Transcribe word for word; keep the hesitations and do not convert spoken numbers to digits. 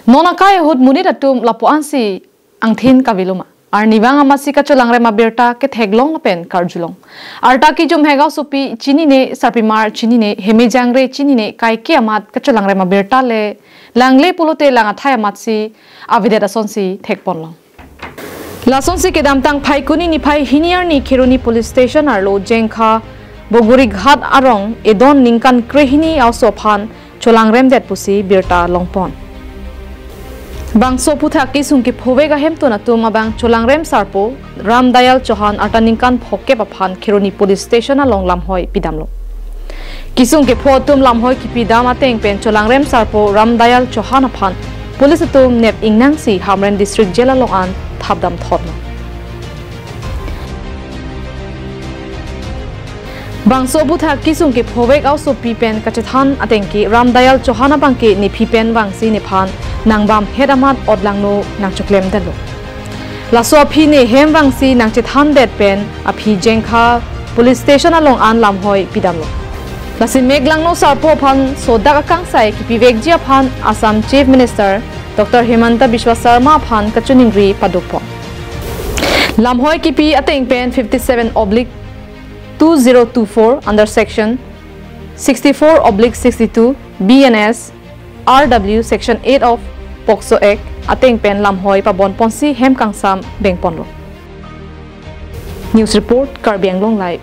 Non akai ahut monit atum lapu-ansi angthin kaviloma. Arnivang amatsi kacholangrem abirta ketheklong lapen karjulong. Arta kijum hek aosopi chinine, sarpimar chinine, hemejangre chinine, kaike amat kacholangrem abirta le langle pulote lang athai amatsi avedet asonsi thekponlong. Lasonsi kedamtang Phaikuni niphai hini arni Kheroni Police Station arlo Jengkha Bogorighat arong edon ningkan krehini aoso aphan cholangremdet pusi birta longpon. Bangso aphuthak kesung kephovek ahemtun atum abang cholangrem sarpo Ramdayal Chauhan arta ningkan phokep aphan Kheroni Police Station along lamhoi pidamlo. Kesung kepho atum lamhoi kipidam ateng pen cholangrem sarpo Ramdayal Chauhan aphan police atum nep ingnangsi Hamren District Jail along an thapdam thotlo. Bangso aphuthak kesung kephovek aosopi pen kachethan atengke Ramdayal Chauhan abangke nephi pen vangsi nephan nangbamhet amat otlangno nangchoklemdetlo. Laso aphi nehem vangsi nangchethandet pen aphi Jengkha Police Station along an lamhoi pidamlo. Lasi meklangno sarpo aphan sodak akangsai kipivekji aphan Assam Chief Minister Doctor Himanta Biswa Sarma aphan kachiningri padopon. Lamhoi kipi ateng pen fifty-seven oblique two zero two four under section sixty-four oblique sixty-two B N S R W section eight of POCSO Act ateng pen lamhoi pabonponsi hem kangsam bengponlo. News report, Karbi Anglong Live.